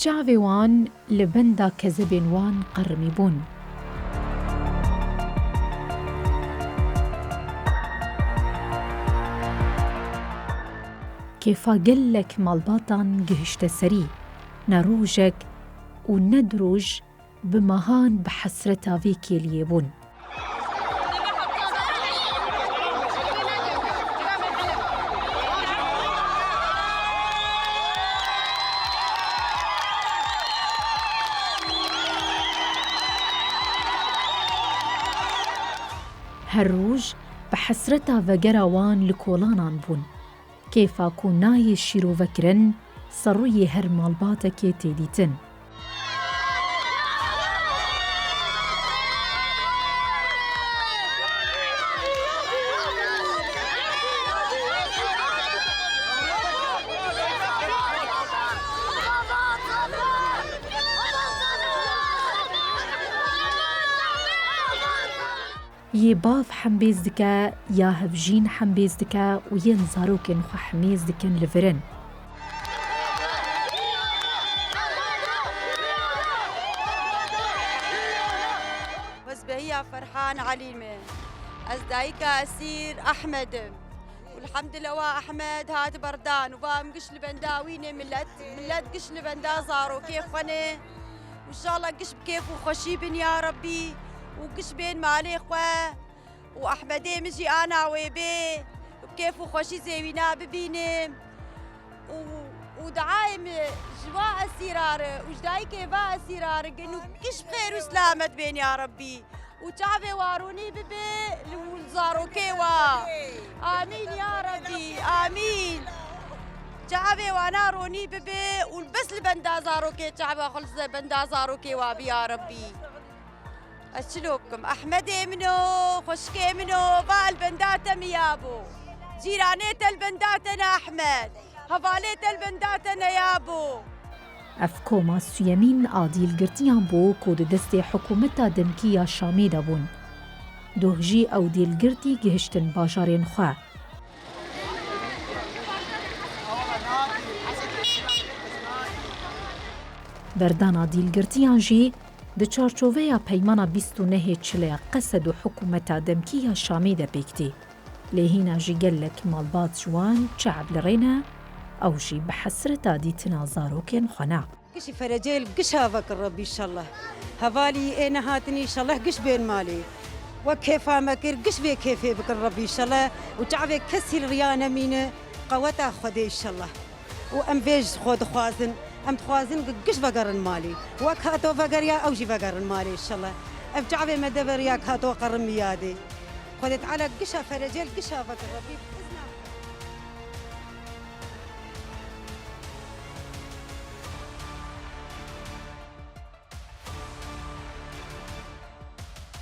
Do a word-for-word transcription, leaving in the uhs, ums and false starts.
Çavê wan li benda kezebên wan qerrimî bûn. Kêfa gelek malbatan gihişte serî. Ne rojek û ne du roj bi mehan bi hesreta vê kêliyê bûn. Her roj bi hesreta vegera wan li kolanan bûn. Kêfa ku nayê şîrove kirin, ser rûyê her malbatekê tê dîtin. Yê bav hembêz dike, ya hevjîn hembêz dike û yên zarokên xwe hemêz dikin li vir in. Ez Behiya Ferhan Elî me. Ez dayika Esîr Ehmed im. Elhamdulillah, wa Ehmed hat berdan û va em giş li benda wî ne, millet, millet giş li benda zarokê xwe ne. Înşallah giş bi kêf û xweşî bin ya Rebbî û giş bên malê xwe û Ehmedê min jî ana wê bê, bi kêf û xweşî zêwîna bibînim û, û diayê min ji va esîra re û ji dayikê va esîra re gin û giş bi xêr û silamet bên ya Rebbî. Û çavê wa ronî bibe li zarokê wa. Amîn ya Rebbî, amîn. Çavê wana ronî bibe û bes li benda zarokê çava xwe li benda zarokê wa bi ya Rebbî. Ez çilo bikim? Ehmedê min o, xweşikê min o, va li benda te miya bo. Cîranê te li benda te ne Ehmed. Hevalê te li benda te ne ya bo. Ev koma suyemîn a dîlgirtiyan bû ku di destê hikûmeta demkî ya Şamê de bûn. Doh jî ew dîlgirtî gihiştin bajarên xwe. Berdana dîlgirtiyan jî di çarçoveya Peymana bîst û nehê çile Qesed û hikûmeta demkî ya Şamê de pêk tê. Lê hîna jî gelek malbat ji wan çav li rê ne, ew jî bi hesreta dîtina zarokên xwe ne. Gişî ferecê li gişa vekir Rebbî înşallah. Hevalî ê nehatinî înşallah giş bên malê. Wek kêfa me kir, giş vê kêfê bikin Rebbî înşallah. Û çavê kesî li riya nemîne, qeweta Xwedê înşallah. Û em vê ji xwe dixwazin. Em dixwazin ku giş vegerin malê. Wek hato vegeriya, ew jî vegerin malê înşallah. Ev çavê me deveriya ku hato qerin miyadê. Xwedê Teala gişa ferecê li gişa vekir Rebbî.